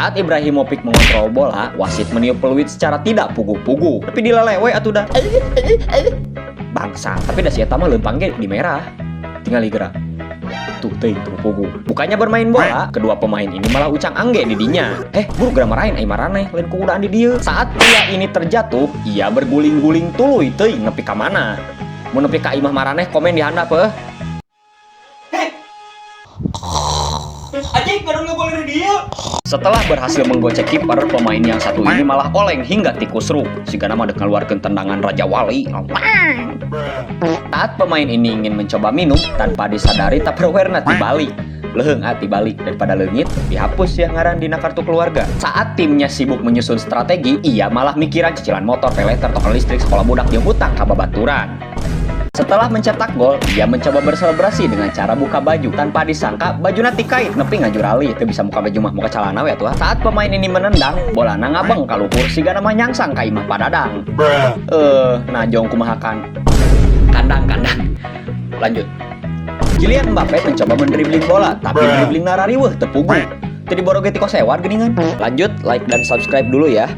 Saat Ibrahimovic mengontrol bola, wasit meniup peluit secara tidak puguh-puguh. Tapi dilelewe atuh dah. Bangsa, tapi dah si eta mah leumpang ge di merah. Tinggal gerak. Tuh teuing tuh puguh. Bukannya bermain bola, kedua pemain ini malah ucang angge di dinya. Eh, buru geura marahin ai maraneh lain kudaan di dieu. Saat pria ini terjatuh, ia berguling-guling tuluy teuing nepi ka mana. Mun nepi ka imah maraneh, komen di handap heuh. Anjing, kadang nggak boleh dia. Setelah berhasil menggocek kiper, pemain yang satu ini malah oleng hingga tikusruk. Sigana mah dek ngaluarkeun tendangan Raja Wali. Saat pemain ini ingin mencoba minum, tanpa disadari tupperware dibalik. Leuheung ah dibalik daripada leungit, dihapus ya ngaran dina kartu keluarga. Saat timnya sibuk menyusun strategi, ia malah mikiran cicilan motor, paylater, token listrik, sekolah budak, jeung hutang ka babaturan. Setelah mencetak gol, ia mencoba berselebrasi dengan cara buka baju. Tanpa disangka, baju tikait nepi ngajurali. Itu bisa muka baju mah, muka celana we atuh. Saat pemain ini menendang, bolana ngabeng ka luhur sigana mah nyangsang ka imah padadang. Eh, najong kumahakan. Kandang, kandang. Lanjut. Kylian Mbappe mencoba mendribling bola, tapi dribbling narariweuh teu puguh. Teu diboro ge tikosewan geuningan. Lanjut, like dan subscribe dulu ya.